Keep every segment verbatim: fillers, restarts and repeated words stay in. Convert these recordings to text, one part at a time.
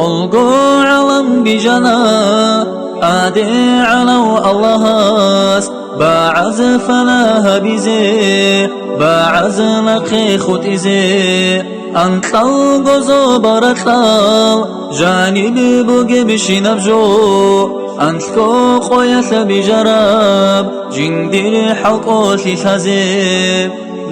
Олго гӀалам бижана, АдегӀанав Аллагьас, багӀаз фана гьабизе, багӀаз нахъе хутӀизе. Анкьалго зобал ракьал жаниб бугебщинаб жо, анлъго къоялъа бижараб жиндир хӀалкӀолъи лъазе.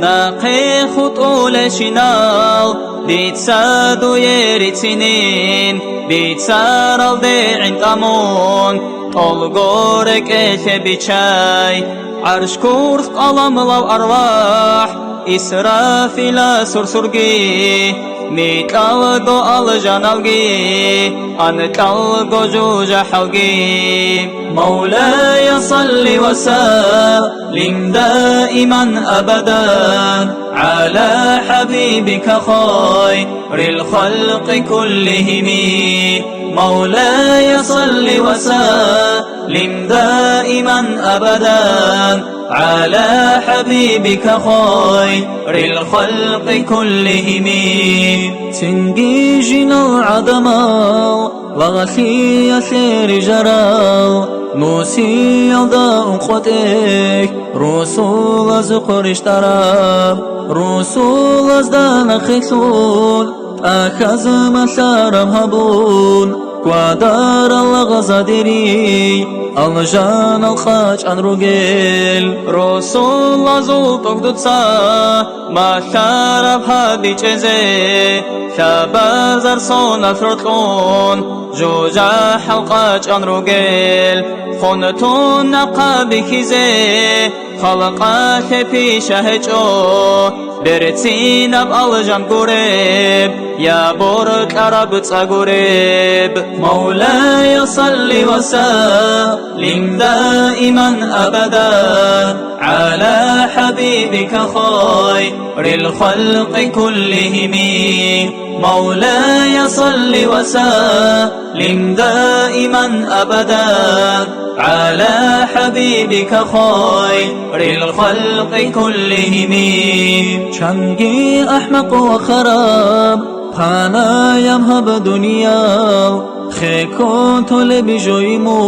Нахъе хутӀулелщинал дица дуе рицинин, бицаралде гӀинтӀа мун, тӀолго рекӀелъе бичай. ГӀарш курс къаламлъул арвахӀ Исрафила сурсурги, микьалго алжаналги, анкьалго жужахӀалги. مولاي صل وسلم دائما أبدا على حبيبك خير الخلق كلهم. مولاي صل وسلم دائما أبدا على حبيبك خير الخلق كلهم. Цинги жинал гӀадамал лагълъиялъе рижарал, нусиялда ункъотӀех русулазухъ рещтӀараб, русулазда нахъе лъун, тӀахьаз малъараб гьабун, квадарал лагъзадери алжанал къачӀан ругел. Русулазул тӀокӀ дуца малъараб гьабичӀезе, лъабазар соналъ рокьун, жужахӀал къачӀан ругел. Хунтун нахъа бихьизе, халкъалъе пиша гьечӀо, берцинаб алжан гуреб, я боркьараб цӀа гуреб. مولاي صل وسلم دائما أبدا على حبيبك خير الخلق كلهم. مولاي صل وسلم دائما أبدا على حبيبك خير الخلق كلهم. Чанги ахӀмакъ ва хараб, панаяб гьаб дуниял, хеккун толеб жойму,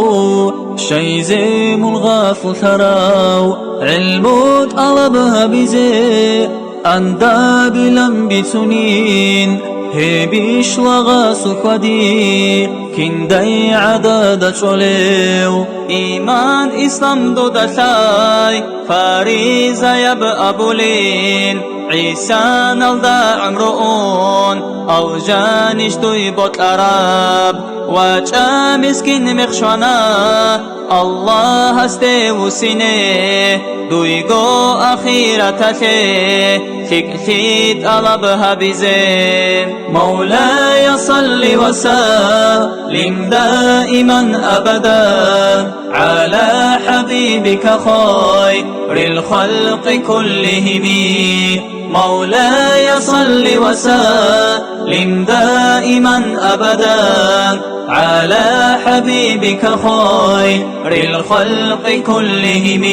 щайзе мун гъафуллъарав, гӀилму тӀалаб гьабизе, андабилан бицунин, гьебищ лагъасул хьвади, киндай гӀадада чӀолев? Иман, ислам дуда лъай, фаризаяб абулин, гӀисаналда гӀумру ун, алжанищ дуй бокьараб? ВачӀа, мискин мехшвана, Аллагьасде вуссине, дуйго ахираталъе лъикӀлъи тӀалаб гьабизе. مولاي صل وسلم دائما أبدا على حبيبك خير الخلق كلهم. مولاي صل وسلم دائما أبدا على حبيبك خير الخلق كلهم.